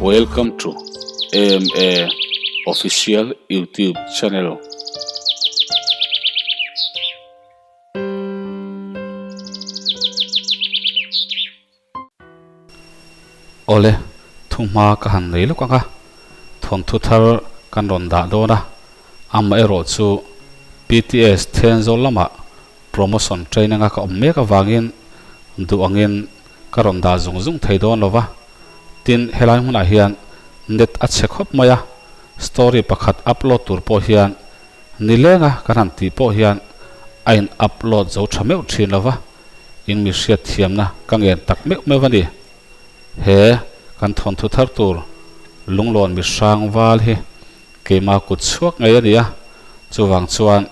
Welcome to AMA Official YouTube channel. Awle, thuhma ka han nei lawk ang a, thawnthu thar kan rawn dah dawn a, amaherawh chu PTS Thenzawl lamah promotion training a ka awm mek avangin duh angin ka rawn dah zung zung thei dawn lo va, tin helai hmunah hian net a chhe khawp mai a, story pakhat upload tur pawh hian nilenga kan han tih pawh hian a in upload zo tha meuh thin lo va. In mi hriat thiamna ka ngen tak meuh meuh a ni. He kan thawnthu thar tur lunglawn mi hrang val hi keima kut chhuak ngei a ni a, chuvang chuan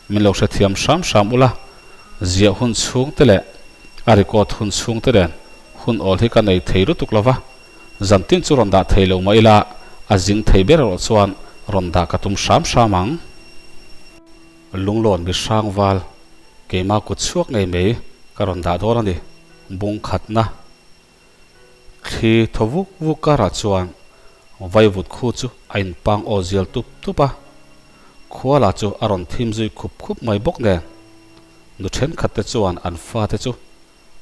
min lo hrethiam hram hram ula, ziah hun chhung te leh a record hun chhung te nen hun awl hi ka nei thei lutuk lo va, zan tin chu rawn dah thei lo mah ila a zing thei ber erawh chuan rawn dah ka tum hram hram ang. Lunglawn mi hrang val keima kut chhuak ngei mai ka rawn dah dawn a ni. Bung khatna thli thaw vuk vuk karah chuan vaivut khu chu a inpang aw zial tup tup a, khuala chu a rawn thim zui khup khup mai bawk nen. Nu thenkhat te chuan an fate chu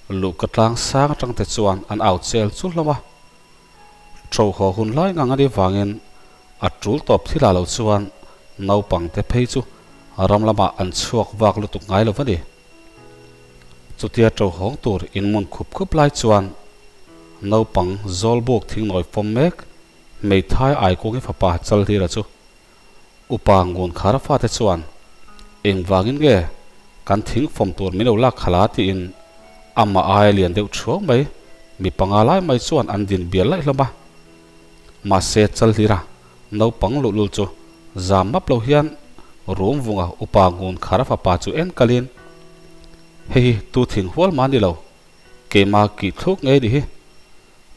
luhka tlang sang atang te chuan an au chel chul hlawm a. Tho haw hun lai ngang a nih vangin a tul tawp thil ah lo chuan naupang te phei chu ram lamah an chhuak vak lutuk ngai lo va ni. Chutia to hawng tur in mun khup khup lai chuan naupang zawl buk thingnawi fawm mek hmeithai Aikungi fapa Chalhlira chu upa ngun khar fate chuan engvangin nge kan thing fawm tur min lo lak khala tiin amah aia lian deuh thuang mai mi panga lai mai chuan an din bial laih hlawm a. Mahse Chalhlira naupang luhlul chu zam map lo hian rum vunga upa ngun khar fapa chu en kalin, Hei hi tu thing hual mah ni lo, keima kih thluk ngei ni hi.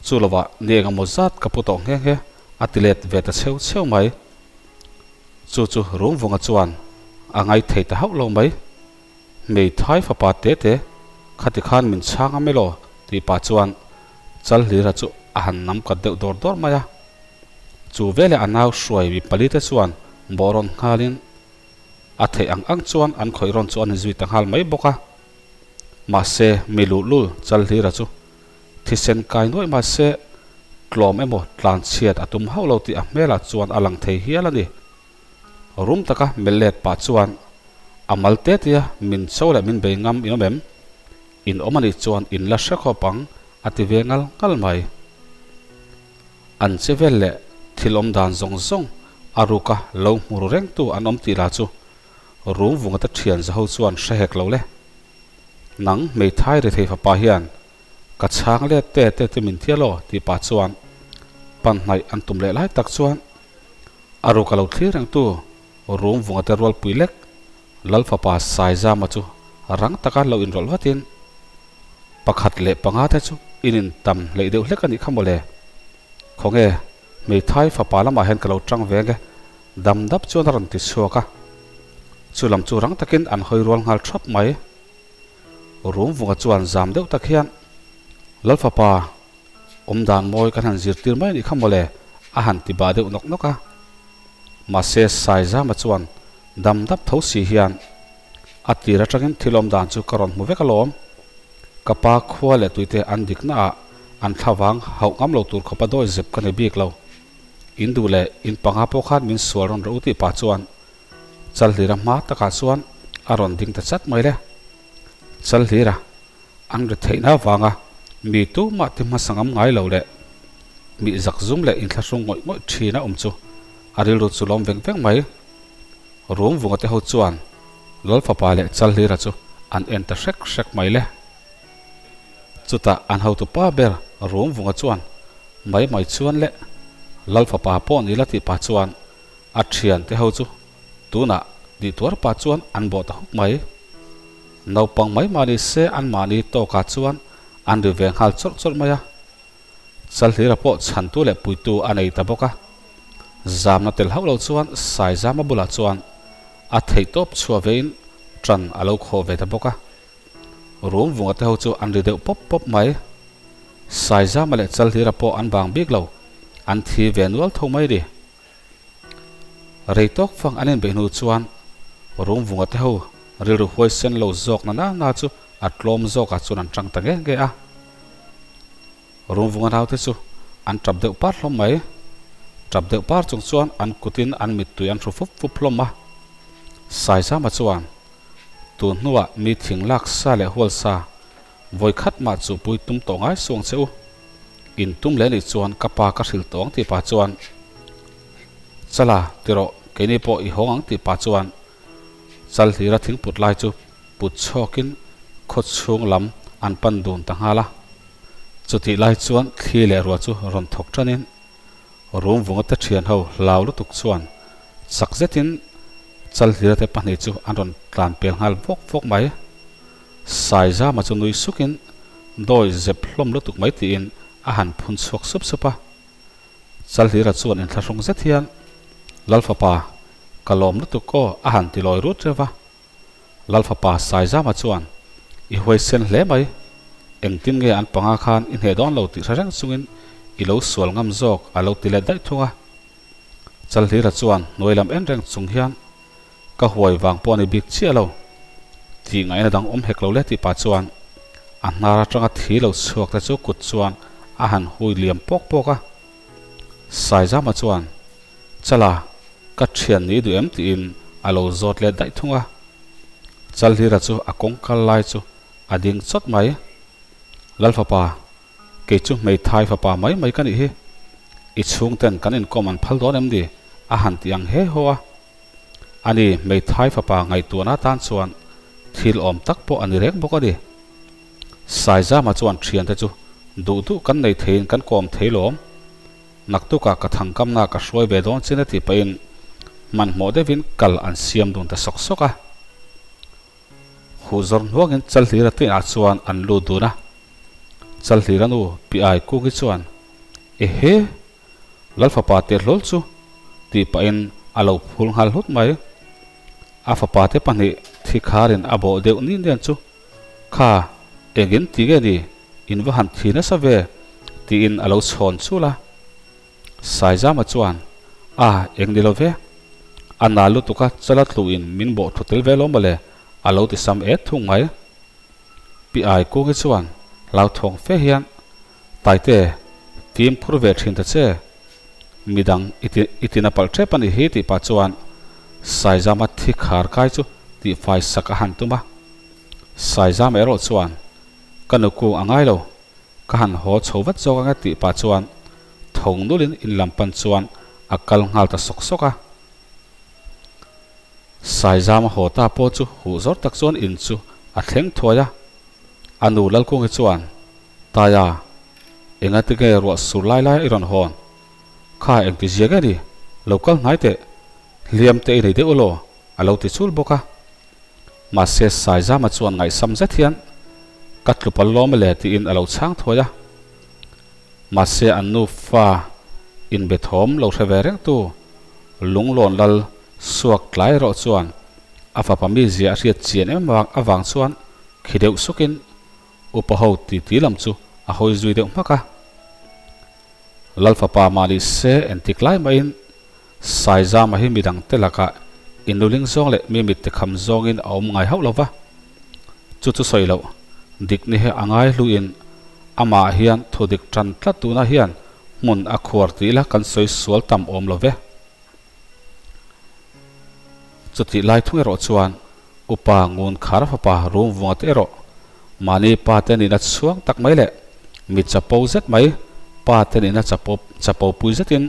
Chu lovah ni engemaw zat ka pu tawh nghe nghe a ti let ve ta cheu cheu mai. Chu chu rum vunga chuan a ngai thei ta hauh lo mai. Hmeithai fapa te te, khati khan min chhang a melaw tih pah chuan Chalhlira chu a han nam kat deuh dawr dawr mai a. Chu veleh a nau hruai mi pali te chuan bawh rawn nghalin a theih ang ang chuan an khawih rawn chu an inzui ta nghal mai bawk a. Mahse mi luhlul Chalhlira chu thisen kai nuaih mahse tlawm emaw tlan chhiat a tum hauh lo tih a hmelah chuan a lang thei hial a ni. Rum taka melh let pah chuan a mal te tia min cho leh min bei ngam in awm em? In awm anih chuan in la hre khawp ang a ti ve ngal ngal mai. An che vel leh thil awm dan zawng zawng a ruka lo hmu ru rengtu an awm tih lah chu rum vunga te thian zaho chuan hre hek lo le. Nang hmeithai rethei fapa hian ka chhang let te te te min tia law tih pah chuan pan hnaih an tum leh lai tak chuan A ruk a lo thlir rengtu rum vunga te rualpui lek Lalfapa Saizama chu rang taka lo inrawlh vatin pakhat leh panga te chu in intam hleih deuh hlek a nih kha mawle. Khawnge hmeithai fapa lamah hian ka lo tang ve nge dam dap chuan a rawn ti chhuak a. Chu lam chu rang takin an hawi rual nghal thap mai. Rum vunga chuan zam deuh tak hian Lalfapa Awm dan mawi kan han zirtir mai anih kha mawle, a han ti bah deuh nawk nawk a. Mahse Saizama chuan dam dap tho si hian a tir atangin thil awm dan chu ka rawn hmu vek alawm. Ka pa khua leh tuite an dikna ah an thlavang hauh ngam lo tur khawpa dawi zep ka ni bik lo. In duh leh in panga pawh khan min sual rawn rawh u tih pah chuan Chalhlira hma takah chuan a rawn ding ta chat mai le. Chalhlira. An ri theihna avanga mi tumah ti hmasa ngam ngai lo leh mi zakzum leh inthlahrung ngawih ngawih thin a awm chu a rilru chu lawm veng veng mai. Rum vunga te ho chuan Lalfapa leh Chalhlira chu an en ta hrek hrek mai le. Chutah an hotu pa ber Rum vunga chuan mai mai chuan leh Lalfapa pawh ni la tih pah chuan a thian te ho chu Tunah tih tuar pah chuan an bawh ta huk mai. Naupang mai mahni se an mahni tawkah chuan an ri ve nghal chawrh chawrh mai a. Chalhlira pawh chhantu leh puitu a nei ta bawk a. Zamna tel hauh lo chuan Saizama bulah chuan a theihtawp chhuah vein tan a lo khawh ve ta bawk a. Rum vunga te ho chu an ri deuh pawp pawp mai. Saizama leh Chalhlira pawh an vang bik lo. An thi ve nual tho mai ni. Rei tawk fang an inbeih hnu chuan Rumvunga te ho rilru huaisen lo zawk na na na chu a tlawm zawkah chuan an tang ta nge nge a. Rumvunga naute chu an tap deuh par hlawm mai. Tap deuh par chung chuan an kutin an mittui an hru fup fup hlawm a. Saizama chuan tun hnuah mi thing lak sa leh hual sa vawi khat mah chu pui tum tawh ngai suang che u. In tum leh nih chuan ka pa ka hrilh tawh ang tih pah chuan Chala ti rawh keini pawh i hawng ang tih pah chuan chal hlira thing put lai chu put chhawkin khaw chhung lam an pan dun ta nghal a. Chutih lai chuan thli leh ruah chu rawn thawk tanin rum vunga te thian ho hlau lutuk chuan chak zetin chal hlira te pahnih chu an rawn tlan pel nghal vawk vawk mai. Saizama chu nui sukin dawi zep hlawm lutuk mai tiin a han phun chhuak sup sup a. Chalhlira chuan inthlahrung zet hian, Lalfapa, ka lawm lutuk aw a han ti lawi rut reuh a. Lalfapa Saizama chuan, I huaisen hle mai, engtin nge an panga khan i hneh dawn lo tih hre reng chungin i lo sual ngam zawk a lo ti let daih thung a. Chalhlira chuan hnuai lam en reng chung hian, Ka huai vang pawh a ni bik chiah lo. Tih ngaihna dang awm hek lo le tih pah chuan a hnar atanga thi lo chhuak te chu kut chuan a han hui liam pawk pawk a. Saizama chuan, Chala, ka thian ni duh em tiin a lo zawt let daih thung a. Chalhlira chu a kawng kal lai chu a ding chawt mai. Lalfapa, Kei chu hmeithai fapa mai mai ka nih hi. I chhungten kan inkawm an phal dawn em ni? a han ti ang he haw a. Ani hmeithai fapa ngaihtuahna atan chuan thil awm tak pawh a ni reng bawk a ni. Saizama chuan thiante chu duh duh kan nei theiin kan kawm thei lawm. Naktukah ka thangkamna ka hruai ve dawn chin a tih pahin hmanhmawh deuhin kal an siam dun ta sawk sawk a. Huh zawr hnuangin Chalhlira tuiah chuan an lut dun a. Chalhlira nu Pi Ai Kungi chuan, Ehe! Lal fapa teh hlawl chu tih pahin a lo phul nghal hlut mai. A fapa te pahnih thi kharin a bawh deuh ni nen chu, Kha, engin ti nge ni, in va han thi nasa ve, tiin a lo chhawn chul a. Saizama chuan, A, eng ni lo ve. A na lutuk a, chala tluin min bawh thu tel ve lo mawle, a lo ti sam et thung mai. Pi Ai Kungi chuan hlauthawng fe hian, Taite, fimkhur ve thin ta che. Midang i ti i tina palh tep a nih hi tih pah chuan Saizama thi khar kai chu tihfai sak a han tum a. Saizama erawh chuan, Ka nukung a ngai lo, ka han haw chho vat zawk ang e tih pah chuan thawng nulin in lam pan chuan a kal nghal ta sawk sawk a. Saizama haw ta pawh chu huh zawr tak chuan in chu a thleng thuai a. A nu Lalkungi chuan, Taia, engati nge ruah sur lai lai i rawn hawn? Kha engti zia nge ni? Lo kal hnai teh, hliam te i nei deuh elaw? a lo ti chul bawk a. Mahse Saizama chuan ngaihsam zet hian, Ka tlu pal lawm le tiin a lo chhang thuai a. Mahse an nufa inbe thawm lo hre ve rengtu Lunglawn lal suak tlai erawh chuan a fapa mizia a hriat chian em avang chuan khi deuh sukin Upa ho titi lam chu a hawi zui deuh hmak a. Lal fapa mah ni se entik lai mahin Saizama hi midang te lakah inluling zawng leh mi mit te kham zawngin a awm ngai hauh lo va. Chu chu sawi loh, dik ni hi a ngai hluin amah hian thu dik tan tlat tuna hian hmun a khuar tih ila kan sawi sual tam awm lo ve. Chutih lai thung erawh chuan Upa Ngun Khar fapa Rumvunga te erawh mahni pa te nihna chhuang tak mai leh mi chapo zet mai pa te nihna chapo chapo pui zetin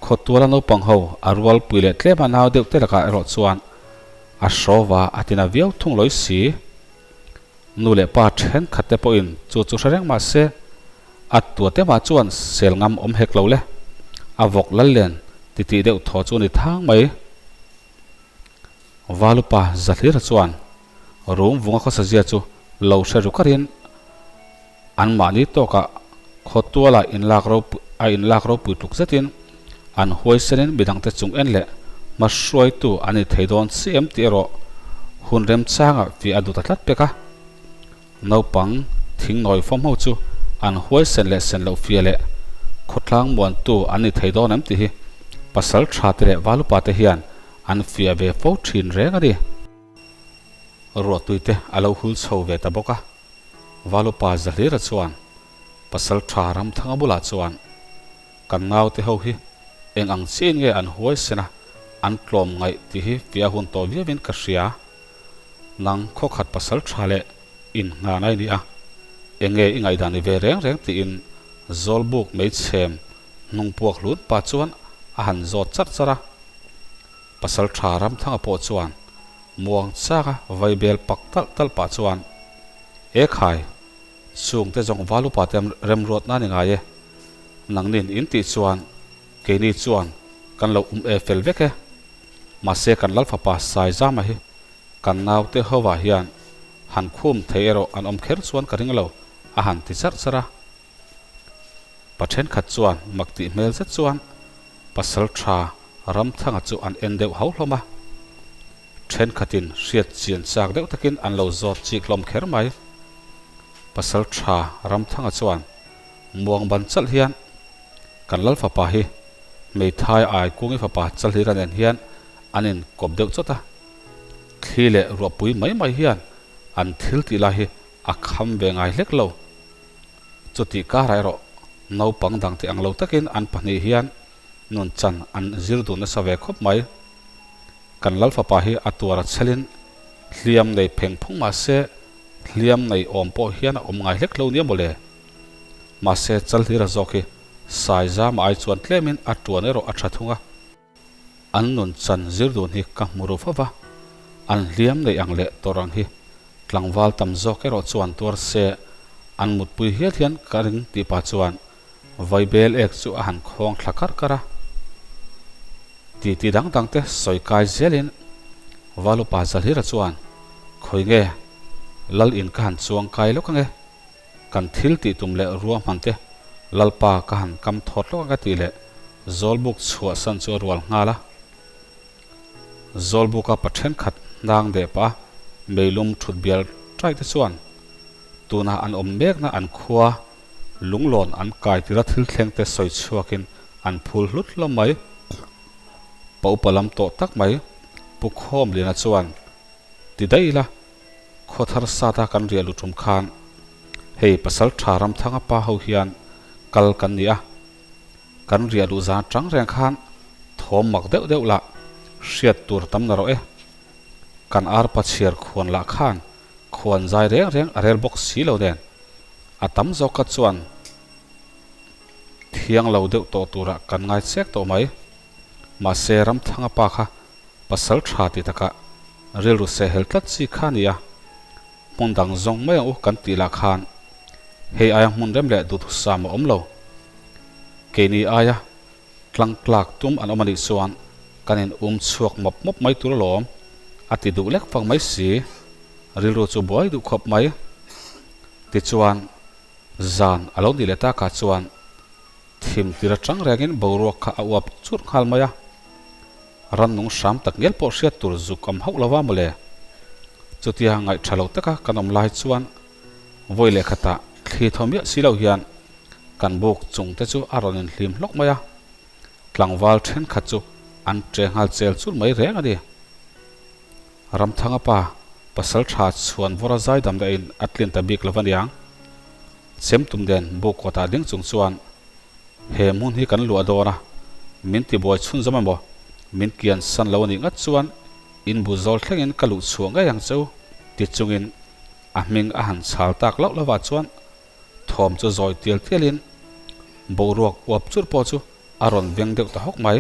khawtuala naupang ho a rual pui leh tlem a nau deuh te lakah erawh chuan a hrawva a tina viau thung lawi si. Nu leh pa thenkhat te pawhin chu chu hre reng mah se A tua te mah chuan sel ngam awm hek lo le. A vawk lal len titih deuh thaw chu a ni thang mai. Valupa Zahlira chuan rum vunga khawsazia chu lo hre ru karin anmahni tawkah khawtuala inlak ropui a inlak ropui tluk zetin an huaisenin midangte chung en leh hmahruaitu an ni thei dawn si em tih erawh hun remchangah fiah a duh ta tlat pek a. Naupang thing nawi fawm ho chu an huaisen leh sen loh fia leh. Khawtlang muantu an ni thei dawn em tih hi pasal tha te leh valupa te hian an fiah ve fo thin reng a ni. Ruahtui te a lo hul chho ve ta bawk a, valupa Zahlira chuan pasal tha Ramthanga bulah chuan kan naute ho hi eng ang chiin nge an huaisen a, an tlawm ngaih tih hi fiah hun tawh viauin ka hria. Nang khawkhat pasal tha leh in nghah nai ni a, enge i ngaihdan ni ve reng reng tiin Zawlbuk meichhem hnung puak hlut pa chuan a han zawt charh charh a. Pasal tha Ramthanga pawh chuan muang chak a vaibel pak talh talh pah chuan, E khai, chungte zawng val upa te remruatna a ni ngai e. Nangnin in tih chuan keini chuan kan lo um e fel vek e. Mahse kan Lalfapa Saizama hi kan naute hovah hian han khum thei erawh an awm kher chuan ka ring lo, a han ti charh charh a. Pa thenkhat chuan mak tih hmel zet chuan pasal tha Ramthanga chu an en deuh hau hlawm a. Thenkhatin hriat chian chak deuh takin an lo zawt chik hlawm kher mai. Pasal tha Ramthanga chuan muang ban chalh hian kan Lal fapa hi hmeithai ai kungi fapa Chalhira nen hian an inkawp deuh chawt a. Thli leh ruahpui mai mai hian an thil tih lai hi a kham ve ngai hlek lo. Chutih karah erawh naupang dangte ang lo takin an pahnih hian nun chan an zir duh nasa ve khawp mai. Kan Lal fapa hi a tuar a chhelin hliam nei pheng phung mah se hliam nei awm pawh hian a awm ngai hlek lo nia mawle. Mahse Chalhlira zawk hi Saizama ai chuan tlemin a tuan erawh a tha thung a. An nun chan zir dun hi ka hmu ru fova, an hliam neih ang leh tawrh ang hi tlangval tam zawk erawh chuan tuar se an mutpui hial hian ka ring tih pah chuan vaibel ek chu a han khawng thla karh karh a. Titi dang dang te sawi kai zelin Valupa Zalhira chuan, Khawi nge, Lal in ka han chuang kai lawk ange? Kan thil tih tum leh ruahman te Lalpa ka han kam thawt lawk ang ka tih leh Zawlbuk chhuahsan chu a rual nghal a. Zawlbuka pa thenkhat hnang deh pah a meilum thut bial tai te chuan tuna an awm mekna an khua lunglawn an kai tira thil thleng te sawi chhuakin an phul hlut hlawm mai. Pa upa lam tawh tak mai Pu Khawmliana chuan ti daih ila Khawthar sata kan riah lu tum khan hei pasal tha Ramthanga pa ho hian kal kan ni a, kan riah luh zan atang reng khan thawm mak deuh deuh lah hriat tur tam na rawh e. Kan arpa chhiar khuan lah khan khuan zai reng reng a rel bawk si lo nen a tam zawk kha chuan thiang lo deuh tawh turah kan ngai chek tawh mai. Mahse Ramthanga pa kha Pasal tha ti takah rilru sehhel tlat chi kha a ni a, hmun dang zawng mai ang u kan tih lah khan hei aia hmun rem leh duhthusam a awm lo. Keini aia tlang tlak tum an awm a nih chuan kan in um chhuak mawp mawp mai tur alawm a ti duh lek fak mai si, rilru chu buai duh khawp mai. Tichuan zan a lo nih leh takah chuan Thim tir atang rengin boruak kha a uap churh nghal mai a, rannung hram tak ngial pawh hriat tur zuk awm hauh lova mawle. Chutia ngaih tha lo taka kan awm lai chuan vawi leh khatah thli thaw miah si lo hian kan buk chung te chu a rawn inhlim hlawk mai a, tlangval thenkhat chu an che nghal chel chul mai reng a ni. Ramthanga pa pasal tha chhuan vawra zaidam dahin a tlin ta bik lo va niang. Chemtum den buk kawtah ding chung chuan he hmun hi kan luah dawn a, min tibuai chhunzawm emaw, min kian san lo a nih ngat chuan in bu zawl thlengin ka luh chhuah ngei ang che u ti chungin a hming a han chhal tak loh lovah chuan thawm chu zawi tial tialin boruak uap churh pawh chu a rawn veng deuh ta hawk mai.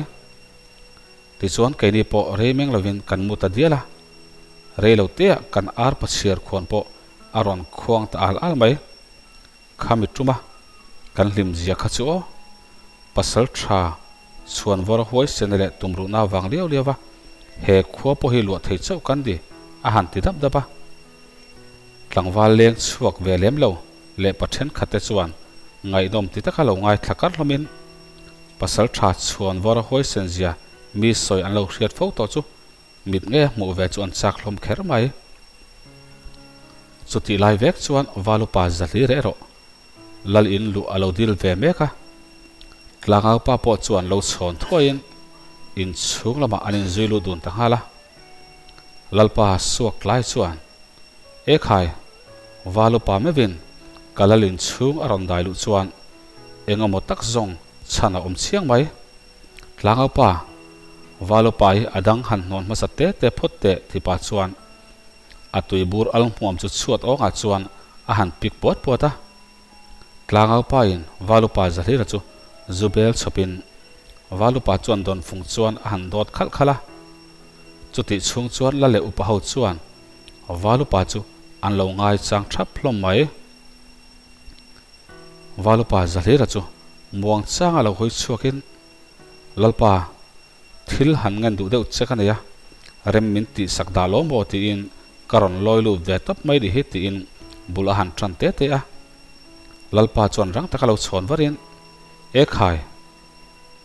Tichuan keini pawh rei meng lovin kan mu ta dial a, rei lo teah kan arpa chhiar khuan pawh a rawn khuang ta al al mai. Khami tuma kan hlim zia kha chu aw, pasal tha chhuan vawr huaisena leh tumruhna vang liau liau va, he khua pawh hi luah thei chauh kan ni a han ti dap dap a. Tlangval leng chhuak ve lem lo leh pa thenkhat te chuan ngaihnawm ti taka lo ngaithla kar hlawmin pasal tha chhuan vawr huaisen zia mi sawi an lo hriat fo tawh chu mit nge hmuh ve chu an chak hlawm kher mai. Chutih lai vek chuan Valupa Zahli reh erawh Lal in luh a lo dil ve mek a. Tlangaupa pawh chuan lo chhawn thuaiin inchhung lamah an inzui lut dun ta nghal a. Lalpa suak tlai chuan, Ekhai, Valupa meuhin ka lal inchhung a rawn dai luh chuan eng emaw tak zawng chhan a awm chiang mai. Tlangaupa, Valupa hi a dang han hnawn hmasa te te phawt teh tipa chuan a tuibur al hmuam chu chhuat awngah chuan a han pik puat puat a. Tlangaupain Valupa Zahlira chu zu bel chhawpin Valupa chuan dawnfung chuan a han dawt khalh khalh a. Chutih chhung chuan la leh upa ho chuan Valupa chu an lo ngaichang thap hlawm mai. Valupa Zahlira chu muangchanga lo hawi chhuakin, Lalpa, Thil han ngen duh deuh che ka nei a, rem min tih sak dah lo maw tiin ka rawn lawi lut ve tawp mai ni hi tiin bul a han tan te te a. Lalpa chuan rang taka lo chhawn varin, E khai,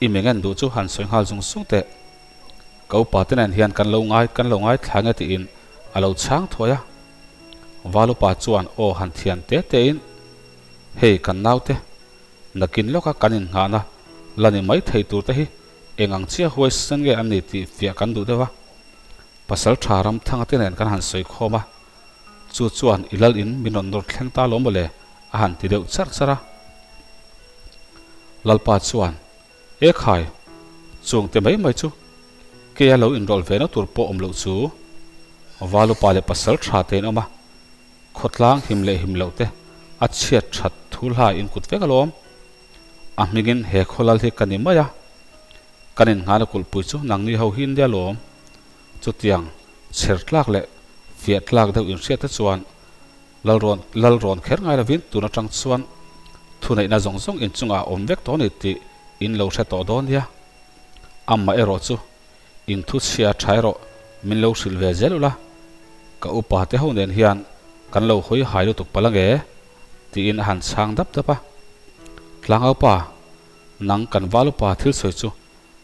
i mi ngen duh chu han sawi nghal zung zung teh. Ka upa te nen hian kan lo ngai kan lo ngaithla nge tiin a lo chhang thuai a. Val upa chuan aw han thian te tein, Hei kan naute, nakin lawka kan innghahna la ni mai thei tur te hi Eng ang chiah huaisen nge an ni tih fiah kan duh deuh a, Pasal tha Ramthanga te nen kan han sawi khawm a, chu chuan i lal in min rawn nawr thleng ta lo mawle a han ti deuh charh charh a. Lalpa chuan, E khai, chung te mai mai chu keia lo inrawlh ve na tur pawh awm loh chu Valupa leh Pasal tha te in awm a, khawtlang him leh him loh te a chhiat that thu hla in kut vek alawm. A hmingin he khawlal hi ka ni mai a, kan innghahna kulhpui chu nangni ho hi India lawm. Chutiang chher tlak leh fiah tlak deuh inhriat te chuan Lalrawn Lalrawn kher ngai lovin tun atang chuan thuneihna zawng zawng inchungah a awm vek tawh a ni tih in lo hre tawh dawn nia. Amah erawh chu In thu chhia tha erawh min lo hrilh ve zel ula, ka upa te ho nen hian kan lo hawi hai lutuk palh ange, tiin a han chhang dap dap a. Tlangaupa, nang kan val upa thil sawi chu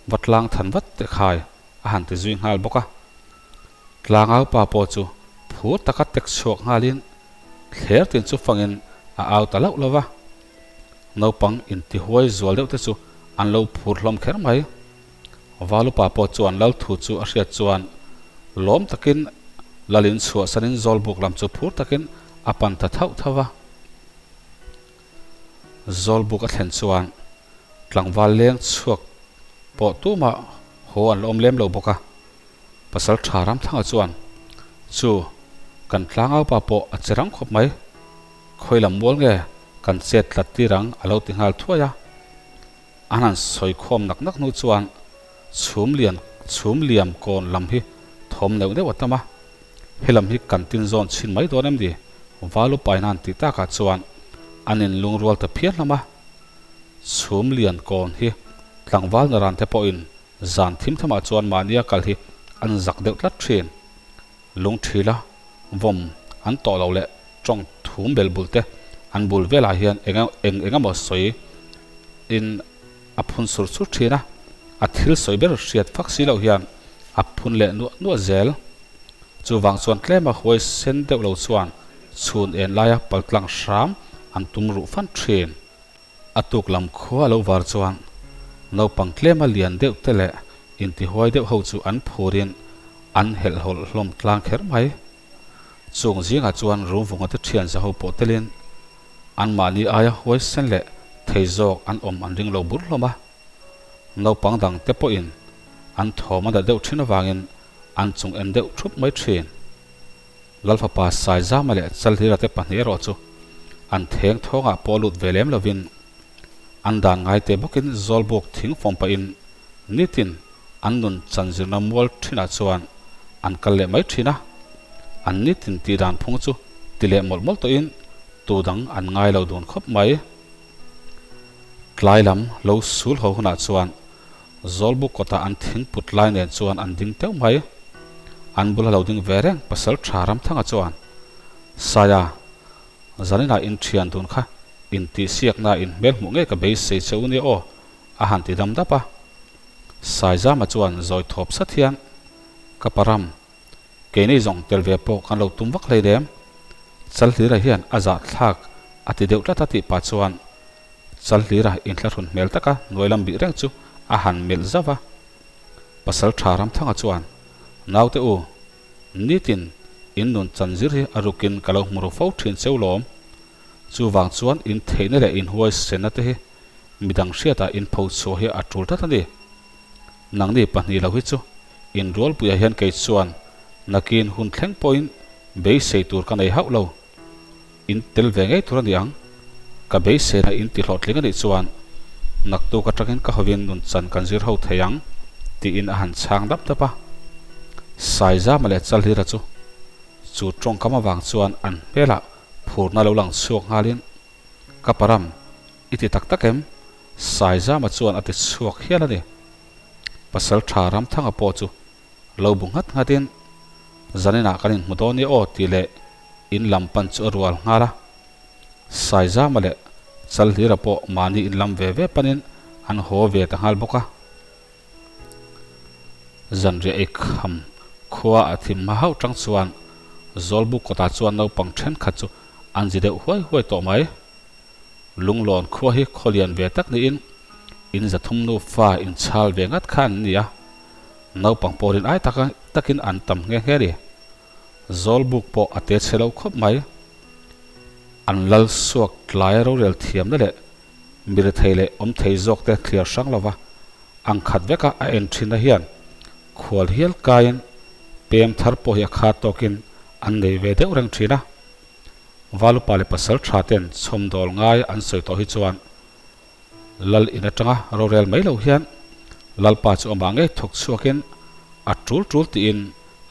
va tlang than vat teh khai, a han ti zui nghal bawk a. Tlangaupa pawh chu phur taka tek chhuak nghalin thler tin chu fangin a au ta lauh lo va. Naupang intihuai zual deuh te chu an lo phur hlawm kher mai. Valupa pawh chuan lal thu chu a hriat chuan lawm takin lalin chhuahsanin Zawlbuk lam chu phur takin a pan ta thauh thauh a. Zawlbuk a thlen chuan tlangval leng chhuak pawh tumah haw an la awm lem lo bawk a. Pasal tha Ramthanga chuan, Chu, kan tlangaupa pawh a che rang khawp mai. Khawi lam mual nge kan chet tlat tir ang a lo ti nghal thuai a. An han sawi khawm nak nak hnu chuan chhum lian chhum liam kawn lam hi thawm neuh neuh a tam a, he lam hi kan tin zawn chhin mai dawn em ni? Valu paina an tih takah chuan an inlungrual ta phian hlawm a, chhum lian kawn hi tlangval naran te pawhin zan thim thamah chuan mahnia kal hi an zak deuh tlat thin. Lungthila vawm an tawh loh leh tawng thum bel bul te an bul velah hian eng eng eng emaw sawi in a phun sur sur thin a, a thil sawi ber hriat fak si loh hian a phun leh nuah nuah zel. Chuvang chuan tlema huai sen deuh lo chuan chhun en laia paltlang hram an tum ruh fan thin. A tuk lam khua a lo var chuan naupang tlema lian deuh te leh intihuai deuh ho chu an phurin an helhhawlh hlawm tlang kher mai. Chung zingah chuan Rumvunga te thian za ho pawh telin anmahni aia huaisen leh thei zawk an awm an ring lo bur hlawm a. Naupang dang te pawhin an thawm a dat deuh thin avangin an chung en deuh thup mai thin. Lalfapa Saizama leh Chalhlira te pahnih erawh chu an theng thawngah pawh lut ve lem lovin an dan ngai te bawkin Zawlbuk thing fawm pahin nitin an nun chan zirna mual thinah chuan an kal leh mai thin a, an nitin tih dan phung chu ti leh mawlh mawlh tawhin tu dang an ngai lo dun khawp mai. Tlai lam lo sul ho hunah chuan Zawlbuk kawtah an thing put lai nen chuan an ding teuh mai. An bula lo ding ve reng pasal tha Ramthanga chuan, Saia, zaninah in thian dun kha intihsiakna in hmel hmuh ngei ka beisei che u nia aw, a han ti dam dap a. Saizama chuan zawi thawp sat hian, Ka param, keini zawng tel ve pawh kan lo tum vak hleinem. Chalhlira hian a zahthlak a ti deuh tlat a tih pah chuan. Chalhlira inthlahrun hmel taka hnuai lam bih reng chu a han melh zauh a. Pasal tha Ramthanga chuan, Naute u, nitin in nun chan zir hi a rukin ka lo hmu ru fo thin cheu lawm. Chuvang chuan in theihna leh in huaisenna te hi midang hriatah in pho chhuah hi a tul tlat a ni. Nangni pahnih lo hi chu in rualpuiah hian kei chuan nakin hun thleng pawhin beisei tur ka nei hauh lo. In tel ve ngei tur a ni ang. Ka beiseina in ti hlawhtling a nih chuan naktuk atangin ka hovin nun chan kan zir ho thei ang, tiin a han chhang dap dap a. Saizama leh Chalhlira chu chu tawngkam avang chuan an hmelah phurna lo lang chhuak nghalin, Ka param, i ti tak tak em? Saizama chuan a ti chhuak hial a ni. Pasal tha Ramthanga pawh chu lo bu nghat nghatin, Zaninah kan inhmu dawn nia aw tih leh in lam pan chu a rual nghal a. Saizama leh Chalhlira pawh mahni in lam ve ve panin an haw ve ta nghal bawk a. Zanriah ei kham khua a thim hma hauh tang chuan Zawlbuk kawtah chuan naupang thenkhat chu an zi deuh huai huai tawh mai. Lunglawn khua hi khaw lian ve tak niin in zathum nufa inchhal ve ngat kha an ni a. Naupang pawhin ai taka takin an tam nghe nghe a ni. Zawlbuk pawh a te chhe lo khawp mai. An lal suak tlaia rorel thiamna leh mirethei leh awm thei zawk te thliar hrang lova ang khat veka a en thinna hian khual hial kaiin pem thar pawh hi a kha tawkin an nei ve deuh reng thin a. Valupa leh pasal tha ten chhawmdawl ngai an sawi tawh hi chuan Lal in atanga rorel mai lo hian Lalpa chu amah ngei thawk chhuakin a tul tul tiin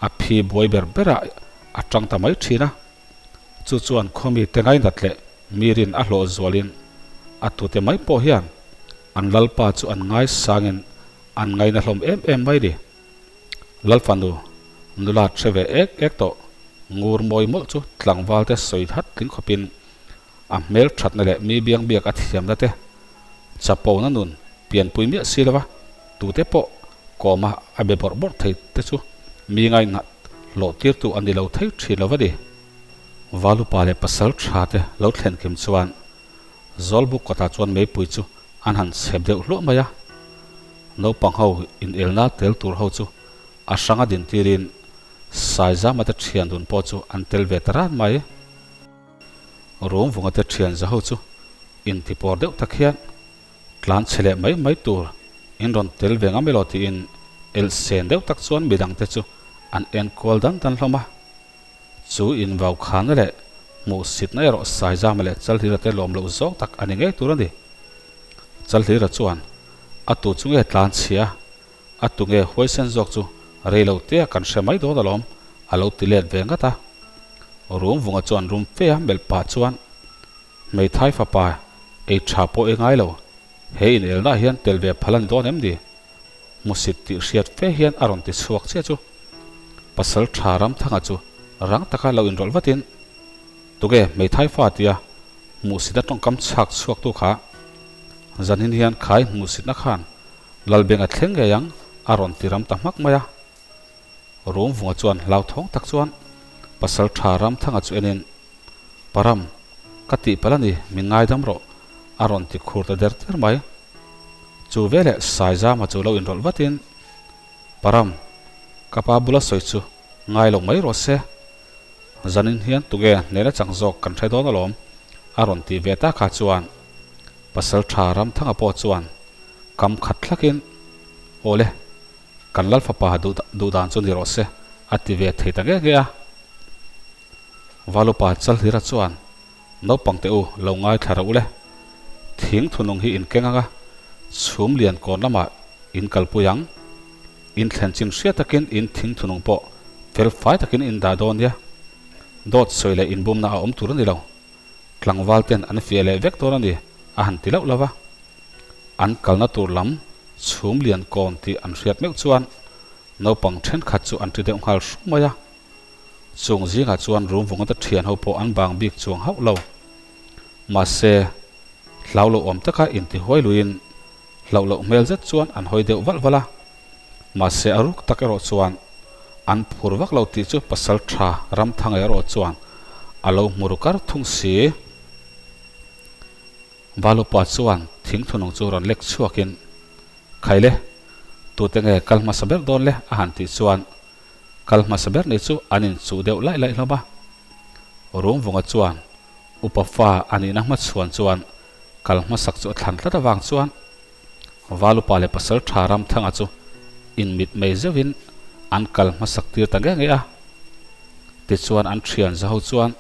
a phi buai ber berah a tang ta mai thin a. Chu chuan khawmi te ngainat leh mi rin a hlawh zualin a tute mai pawh hian an Lalpa chu an ngaisangin an ngaina hlawm em em mai ni. Lalfanu nula hre ve ek ek tawh ngur mawi mawlh chu tlangval te sawi hat tling khawpin A hmel thatna leh mi biang biak a thiamna te, chapona nun pianpui miah si lova tute pawh kawma a be bawrh bawrh thei te chu mi ngainat hlawh tirtu a ni lo thei thin lo va ni. Valupa leh pasal tha te lo thlen kim chuan Zawlbuk kawtah chuan meipui chu an han chhep deuh hluah mai a. Naupang ho inelna tel tur ho chu a hranga din tirin Saizama te thian dun pawh chu an tel ve ta ran mai. Rumvunga te thian za ho chu intipawr deuh tak hian tlan chhe leh mai mai tur in rawn tel ve ngam elaw tiin elh sen deuh tak chuan midang te chu an enkual dan dan hlawm a. Chu invau khana leh hmuhsitna erawh Saizama leh Chalhlira te lawm loh zawng tak a ni ngei tur a ni. Chalhlira chuan a tu chu nge tlan chhia A tu nge huaisen zawk chu rei lo te a kan hre mai dawn alawm, a lo ti let ve ngat a. Rumvunga chuan rum fe a melh pah chuan, Hmeithai fapa ei tha pawh ei ngai lo, he inelnaah hian tel ve phal a ni dawn em ni? Hmusit tih hriat fe hian a rawn ti chhuak chiah chu. Pasal tha Ramthanga chu rang taka lo inrawlh vatin, Tuge hmeithai fa tia hmuhsitna tawngkam chhak chhuaktu kha zanin hian khai hmuhsitna khan Lalbeng a thleng ngei ang, a rawn ti ram ta hmak mai a. Rumvunga chuan hlauthawng tak chuan Pasal tha Ramthanga chu enin, Param, ka tih palh a ni, min ngaidam rawh, a rawn ti khur ta der der mai. Chu veleh Saizama chu lo inrawlh vatin, Param, ka pa bula sawi chu ngai lo mai rawh se. Zanin hian tunge hnena chang zawk kan hre dawn alawm, a rawn ti ve ta kha chuan Pasal tha Ramthanga pawh chuan Kam khat thlakin, Awle, kan Lal fapa duh dan chu ni rawh se, a ti ve thei ta nge nge a. Valupa Chalhlira chuan, Naupang teh u, lo ngaithla reuh le. Thing thunung hi in keng ang a, chhum lian kawn lamah in kalpui ang. In thlen chin hria takin in thing thunung pawh fel fai takin in dah dawn nia. Dawt sawi leh inbumna a awm tur a ni lo. Tlangval ten an fiah leh vek dawn a ni, a han ti loh lo va. An kalna tur lam chhum lian kawn tih an hriat meuh chuan naupang thenkhat chu an ti deuh nghal hru mai a. Chung zingah chuan Rumvungata thian ho pawh an bang bik chuang hauh lo. Mahse, hlau lo awm taka intihuai luiin hlauh loh hmel zet chuan an hawi deuh valh valh a. Mahse a ruk tak erawh chuan an phur vak lo tih chu pasal tha Ramthanga erawh chuan a lo hmu ru kar thung si. Valupa chuan thingthunung chu rawn lek chhuakin, Khaile, tute nge kal hmasa ber dawn le? a han tih chuan kal hmasa ber ni chu an inchuh deuh laih laih hlawm a. Rungvunga chuan upa fa a nihna hmachhuan chuan kal hmasak chu a thlan tlat avang chuan Valupa leh pasal tha Ramthanga chu inmit mei zeuhin an kal hmasak tir ta nge nge a. Tichuan an thian zaho chuan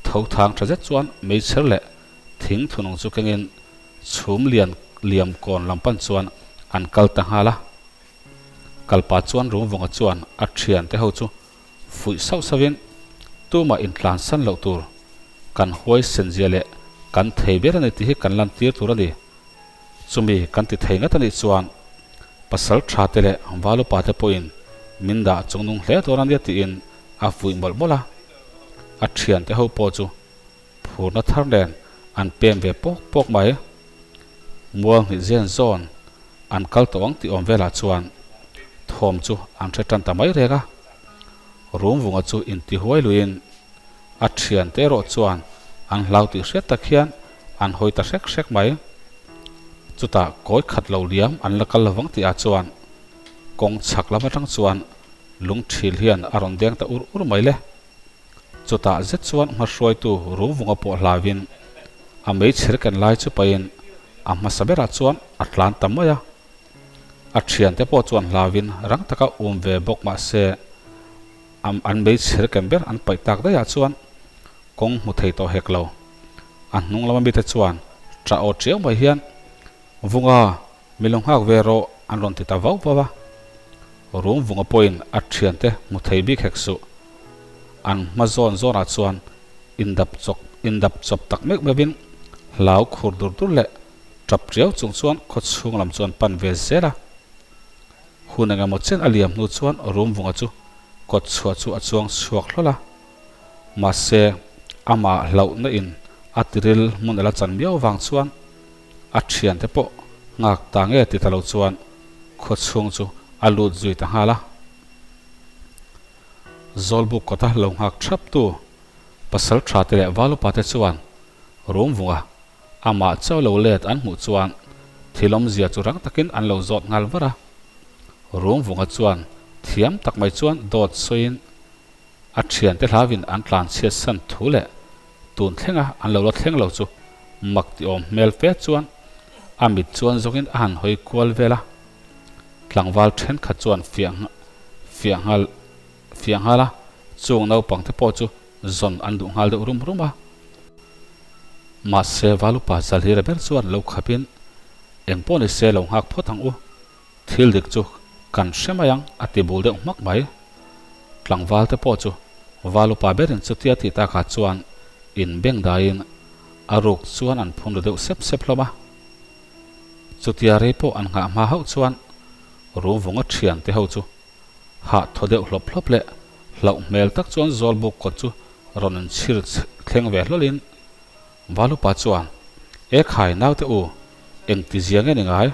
tho thang tha zet chuan meichher leh thing thunung chu kengin chhum lian liam kawn lam pan chuan an kal ta nghal a. Kalpa chuan Rungvunga chuan a thiante ho chu fuih sauh sauhin tumah intlansan loh tur kan huaisen zia leh kan thei ber a ni tih hi kan lantir tur a ni. Chumi kan ti thei ngat a nih chuan pasal tha te leh valupa te pawhin min dah chungnung hle dawn a nia tiin a fuih mawlh mawlh a. A thiante ho pawh chu phurna thar nen an pem ve pawk pawk mai. Mual hnih zen zawn an kal tawh ang tih awm velah chuan thawm chu an hre tan ta mai reng a. Rumvunga chu intihuai luiin a thiante erawh chuan an hlau tih hriat tak hian an hawi ta hrek hrek mai. Chutah kawi khat lo liam an la kal lovang tih ah chuan kawng chhak lam atang chuan lung thil hian a rawn deng ta ur ur mai le. Chutah zet chuan hmahruaitu Ruvunga pawh hlauin a meichher ken lai chu pahin a hmasa berah chuan a tlan ta mai a. A thiante pawh chuan hlauin rang taka um ve bawk mah se an meichher ken ber an paih tak daihah chuan kawng hmu thei tawh hek lo. A hnung lama mite chuan ṭah aw ṭiau mai hian Vunga Mi lo nghak ve rawh an rawn ti ta vauh vauh a. Rum vunga pawhin a thiante hmu thei bik hek suh. An hma zawn zawnah chuan indap chawk indap chawp tak meuh meuhin hlau khur dur dur leh tap tiau chung chuan khaw chhung lam chu an pan ve zel a. Hun engemaw chen a liam hnu chuan rum vunga chu kawt chhuah chu a chuang chhuak hlawl a. Mahse amah hlauhna in a tiril hmun a la chan miau vang chuan A thiante pawh nghak ta nge ti ta lo chuan khaw chhung chu a lut zui ta nghal a. Zawlbuk kawta lo nghak thap tu pasal tha te leh valupa te chuan rum vunga amah chauh lo let an hmuh chuan thil awmzia chu rang takin an lo zawt nghal var a. Rum vunga chuan thiam tak mai chuan dawt sawiin A thiante hlauin an tlanchhiat san thu leh tun thlenga an lo la thleng lo chu mak ti awm hmel fe chuan a mit chuan zawngin a han hawi kual vel a. Tlangval thenkhat chuan fiah fiah nghal fiah nghal a, chung naupang te pawh chu zawn an duh nghal deuh rum rum a. Mahse Valupa Zalhira ber chuan lo khapin engpawh ni se lo nghak phawt ang u, Thil dik chu kan hre mai ang a ti bul deuh hmak mai. Tlangval te pawh chu val upa berin chutia tih takah chuan in beng daiin a ruk chuan an phun ru deuh sep sep hlawm a. Chutia rei pawh an nghah hma hauh chuan Ruvunga thian te ho chu hah thaw deuh hlawp hlawp leh hlauh hmel tak chuan Zawlbuk kawt chu rawn inchhir thleng ve hlawlhin val upa chuan, E khai naute u, engti zia nge ni ngai?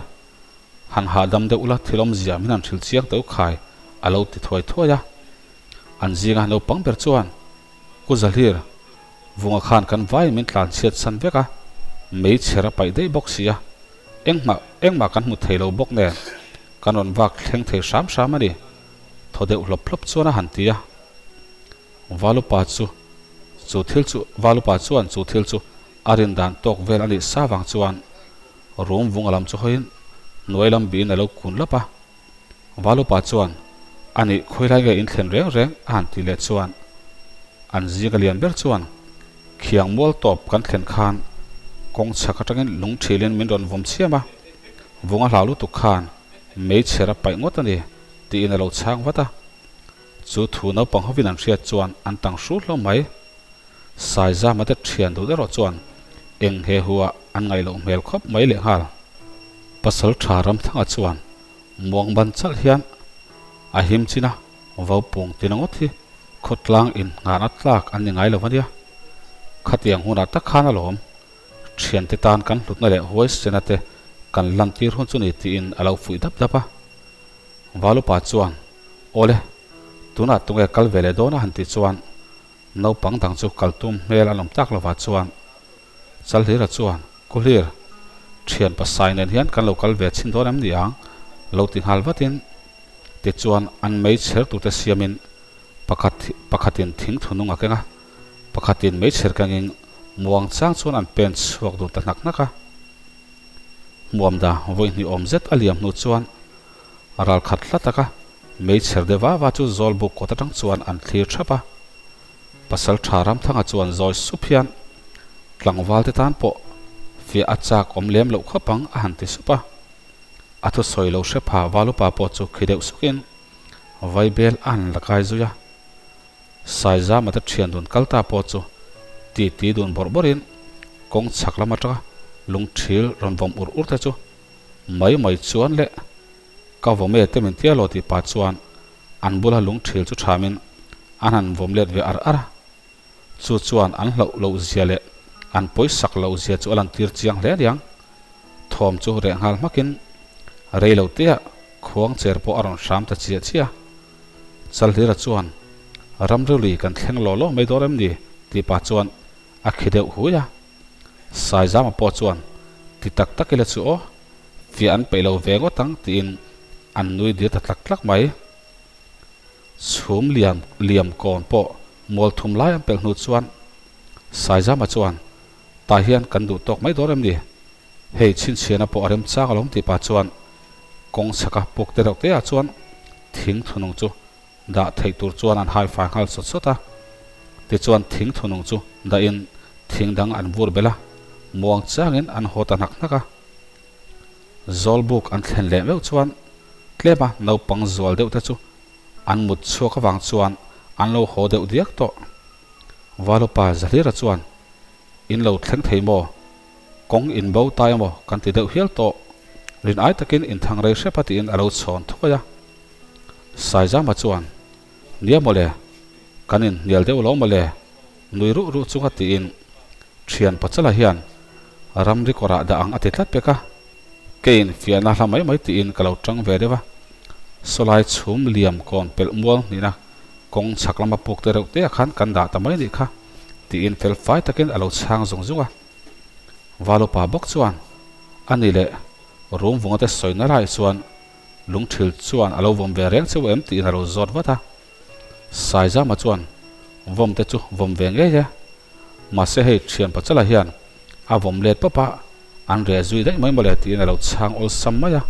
Han hahdam deuh ula thil awmzia min han hrilh chiang teuh khai a lo ti thuai thuai a. An zinga naupang ber chuan, Ku Zahlir, vunga khan kan vaiin min tlan chhiat san vek a, meichher a paih daih bawk si a, engmah engmah kan hmu thei lo bawk nen kan rawn vak thleng thei hram hram a ni, thaw deuh hlawp hlawp chuan a han ti a. Valupa chu chu thil chu Valupa chuan chu thil chu a rin dan tawk vel a nih sa vang chuan Rum vung a lam chu hawiin hnuai lam biin a lo kun lap a. Valupa chuan, A nih, khawilai nge in thlen reng reng? a han ti leh chuan an zinga lian ber chuan, Khiang mual tawp kan thlen khan kawng chhak atangin lung thilin min rawn vawm chhiam a, vung a hlau lutuk khan meichher a paih ngawt a ni, tiin a lo chhang vat a. Chu thu naupang hovin an hriat chuan an tang hrul hlawm mai. Saizama te thian duh erawh chuan eng he hu ah an ngaih loh hmel khawp mai lehnghal. Pasal tha Ramthanga chuan muang ban chalh hian a him chin a, Vaupung tina ngawt hi khawtlang in nghahna tlak an ni ngai lo ania. Khatiang hunah tak khan alawm thiante tan kan hlutna leh huaisena te kan lantir hun chu ni tiin a lo fuih dap dap a. Valupa chuan Awle, tunah tunge kal ve leh dawn a han tih chuan Naupang dang chu kal tum hmel an awm tak lovah chuan Chalhlira chuan. Kuhlir, thian pasai nen hian kan lo kal ve chhin dawn em ni ang? Lo ti nghal vatin, tichuan an meichher turte siamin pakhat pakhatin thing thunung a keng a, pakhatin meichher kengin muang chang chuan an pen chhuak dun ta hnak hnak a. Hmuamda vawi hnih awm zet a liam hnu chuan ral khat hla taka meichher de va va chu Zawlbuk kawt atang chuan an thlir thap a. Pasal tha Ramthanga chuan zawi sup hian tlangval te tan pawh fiah a chak awm lem loh khawp ang a han ti sup a. A thusawi lo hre pha Valupa pawh chu khi deuh sukin Vaibel a han la kai zui a. Saizama te thian dun kal ta pawh chu ti ti dun bawrh bawrhin kawng chhak lam atanga lungthil rawn vawm ur ur te chu mai mai chuan leh ka vawm e te min tia lo tih pah chuan an bula lungthil chu thamin an han vawm let ve ar ar a. Chu chuan an hlauh loh zia leh an pawisak loh zia chu a lantir chiang hle aniang. Thawm chu reh nghal hmakin rei lo teah khuang cher pawh a rawn hram ta chiah chiah a. Chalhlira chuan, Ramriuli kan thleng law law mai dawn em ni? tih pah chuan a khi deuh hui a. Saizama pawh chuan, Ti tak tak ila chu aw, fiah an peih lo ve ngawt ang tiin an nui dir ta tlak tlak mai. Chhum liam liam kawn pawh mual thum lai an pelh hnu chuan Saizama chuan, Tah hian kan duh tawk mai dawn em ni? Hei chhinchhiahna pawh a remchang alawm tih pah chuan kawng chhaka puk te reuh te ah chuan thing thunung chu dah theih tur chuan an hai fai nghal sawt sawt a. Tichuan thing thunung chu dahin thing dang an vur belh a, muang changin an haw ta hnak hnak a. Zawlbuk an thlen leh meuh chuan tlema naupang zual deuh te chu an mut chhuak avang chuan an lo haw deuh diak tawh. Valupa Zahlira chuan In lo thleng thei maw? Kawng in bo tai emaw kan ti deuh hial tawh. Rin ai takin in thang rei hrep a tiin a lo chhawn thuai a. Saizama chuan, Nia mawle, kan in hnial deuh lo mawle, nui ruh ruh chunga tiin thian Pachala hian ramri kawrah dah ang a ti tlat pek a. Keiin fiahna hla mai mai tiin ka lo tang ve deuh a. Sawlai chhum liam kawn pelh mual hnihna kawng chhak lama puk te reuh te ah khan kan dah ta mai nih kha tiin fel fai takin a lo chhang zung zung a. Valupa bawk chuan a ni leh rum vunga te sawi na lai chuan lungthil chuan a lo vawm ve reng cheu em tiin a lo zawt vat a. Saizama chuan vawm te chu vawm ve ngei e. Mahse hei thian Pachala hian a vawm let pawp a, an reh zui daih mai mawle tiin a lo chhang awlsam mai a.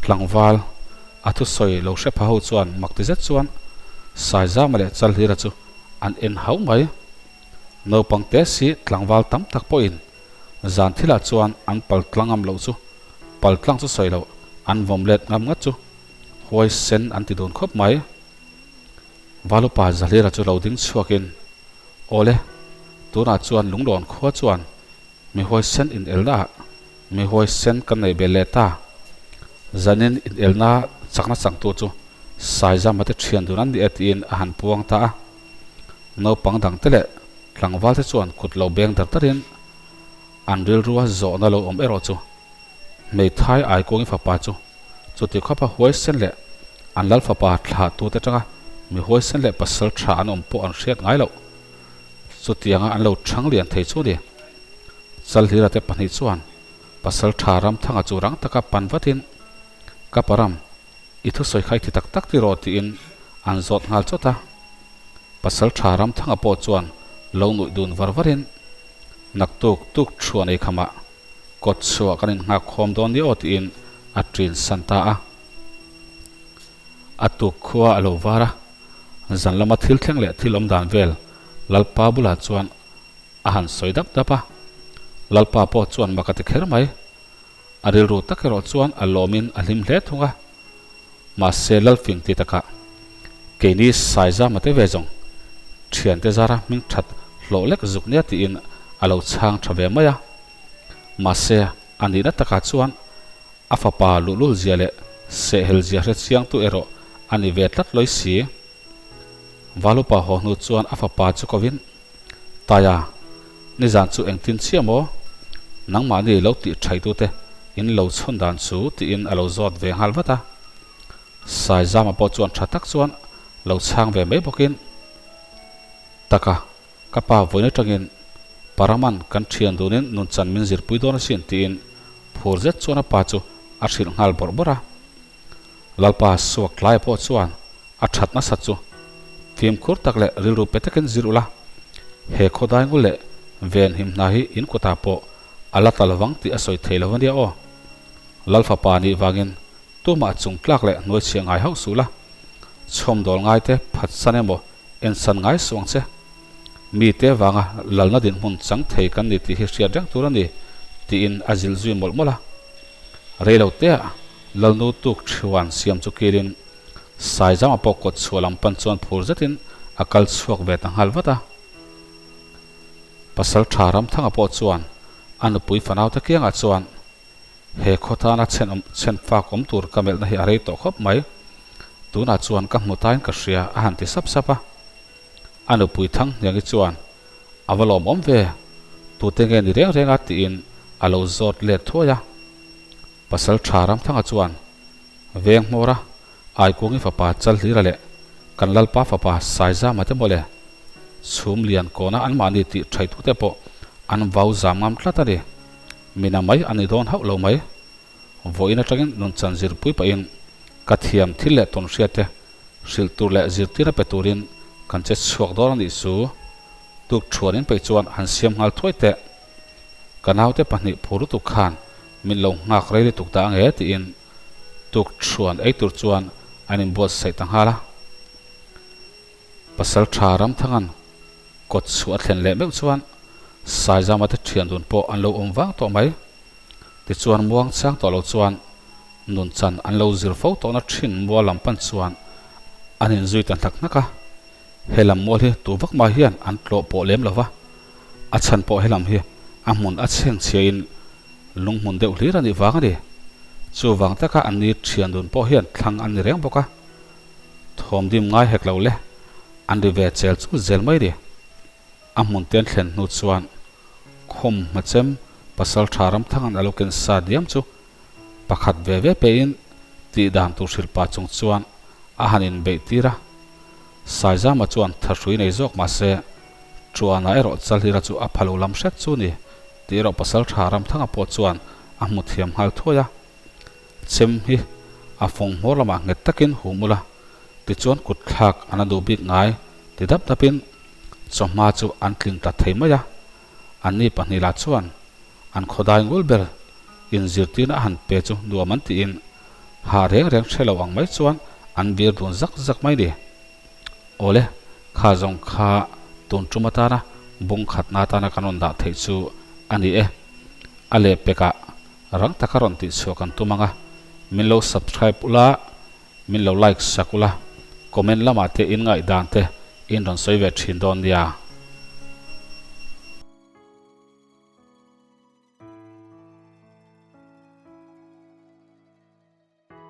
Tlangval a thusawi lo hre pha ho chuan mak ti zet chuan Saizama leh Chalhlira chu an en hauh mai. Naupang te si tlangval tam tak pawhin zan thilah chuan an pal tlang ngam loh chu pal tlang chu sawi loh an vawm let ngam ngat chu huaisen an ti dun khawp mai. Valupa Zahlira chu lo ding chhuakin, Awle, tunah chuan Lunglawn khua chuan mi huaisen inelna ah mi huaisen kan nei bel leh ta. Zanin inelna chakna changtu chu Saizama te thian dun an ni e tiin a han puang ta a. Naupang dangte leh tlangvalte chuan kut lo beng dar darin an rilrua zawhna lo awm erawh chu Hmeithai Aikuangi fapa chu chuti khawpa huaisen leh an lal fapa thlahtute atanga mi huaisen leh pasal tha an awm pawh an hriat ngai loh. Chutianga an lo chhang lian thei chu ni. Chalhlira te pahnih chuan pasal tha Ramthanga chu rang taka pan vatin, Ka param, i thusawi kha i ti tak tak tiraw tiin an zawt nghal chawt a. Pasal tha Ramthanga pawh chuan lo nuih dun var varin, Naktuk tuk thuan ei khamah Kawt chhuah kan innghak khawm dawn ni aw tiin a ṭin san ta a. A tuk khua a lo var a, zan lama thil thleng leh thil awm dan vel Lalpa bulah chuan a han sawi dap dap a. Lalpa pawh chuan mak a ti kher mai. A rilru tak erawh chuan a lawmin a hlim hle thung a. Mahse Lalfing ti takah keini Saizama te ve zawng thiante zara hming that hlawh lek zuk nia tiin a lo chhang tha ve mai a. Mahse a nihna takah chuan a fapa luhlul zia leh sehhel zia hre chiangtu erawh a ni ve tlat lawi si. Valupa haw hnu chuan a fapa chu kovin, Taia, nizan chu engtin chiah maw? Nangmahni lo tih thaitute in lo chhawn dan chu tiin a lo zawt ve nghal vat a. Saizama pawh chuan tha tak chuan lo chhang ve mai bawkin, Taka, ka pa vawiin atangin. Paraman kan thian dunin nunchan min zirpui dawn asin tiin phur zet chuan a pa chu a hrilh nghal bawrh bawrh a. Lalpa suak tlai pawh chuan a that nasa chu fimkhur tak leh rilru pe takin zir ula, he khawdai ngul leh venhim hna hi in kutah pawh a la ta lovang tih a sawi thei lo ania aw. Lal fapa nih vangin tumah chung tlak leh hnuai chhia ngai hauh suh la, chhawmdawl ngaite phatsan emaw ensan ngai suh ang che. Mite vanga lalna dinhmun chang thei kan ni tih hi hriat reng tur a ni, tiin a zilh zui mawlh mawlh a. Rei lo teah Lalnu tuk thiuan siam chu kilin Saizama pawh kawt chhuah lam pan chuan phur zetin a kal chhuak ve ta nghal vat a. Pasal tha Ramthanga pawh chuan a nupui fanaute kiangah chuan he khaw tana chhen chhen fak awm tur ka melhna hi a rei tawh khawp mai. Tunah chuan ka hmu tain ka hria a han ti sap sap a. A nupui Thanghniangi chuan a va lawmawm ve, tute nge ni reng reng a tiin a lo zawt let thuai a. Pasal tha Ramthanga chuan veng hmawra Aikungi fapa Chalhlira leh kan Lalpa fapa Saizama te mawle chhum lian kawna anmahni tih thaitute pawh an vau zam ngam tlat a ni. Mina mai a ni dawn hauh lo mai. Vawiin atangin nunchan zirpui pahin ka thiam thil leh tawnhriate hrilh tur leh zirtirna pe turin kan che chhuak dawn a nih chu. Tuk thuanin peih chuan han siam nghal thuai teh. Ka naute pahnih phur lutuk khan min lo nghak rei lutuk ta ange tiin tuk thuan ei tur chuan an inbuatsaih ta nghal a. Pasal tha Ramthangan kawt chhuah a thlen leh meuh chuan Saizama te thian dun pawh an lo awm vang tawh mai. Tichuan muang chang tawh lo chuan nunchan an lo zir fo tawhna thin mual lam pan chuan an inzui ta hnak hnak a. He lam mual hi tu vak mai hian an tlawh pawh lem lo va, a chhan pawh he lam hi a hmun a chheng chhiain lung hmun deuh hlir a nih vang a ni. Chuvang taka an ni thian dun pawh hian thlang an ni reng bawk a, thawm dim ngai hek lo le, an ri ve chel chul zel mai ni. A hmun te an thlen hnu chuan khum hmachem pasal tha Ramthanga'n a lo ken sa diam chu pakhat ve ve pein tih dan tur hrilh pah chung chuan a han inbeih tir a. Saizama chuan thahrui nei zawk mah se, Chuana erawh Chalhlira chu a phalo lam hret chu ni tih erawh pasal tha Ramthanga pawh chuan a hmu thiam nghal thuai a. Chem hi a fawng hmawr lamah nghet takin hum ula, tichuan kut thlak an a duh bik ngai ti dap dapin chawhma chu an tling tlat thei mai a. Anni pahnih lah chuan an khawdai ngul ber inzirtirna a han pe chu nuam an tiin hah reng reng hre lo ang mai chuan an vir dun zak zak mai ni. Awle, kha zawng kha tun tum atana bung khatna atana kan rawn dah theih chu a ni e. A lehpekah rang taka rawn tihchhuah kan tum ang a, min lo subscribe ula, min lo like sak ula, comment lamah te in ngaihdan te in rawn sawi ve thin dawn nia.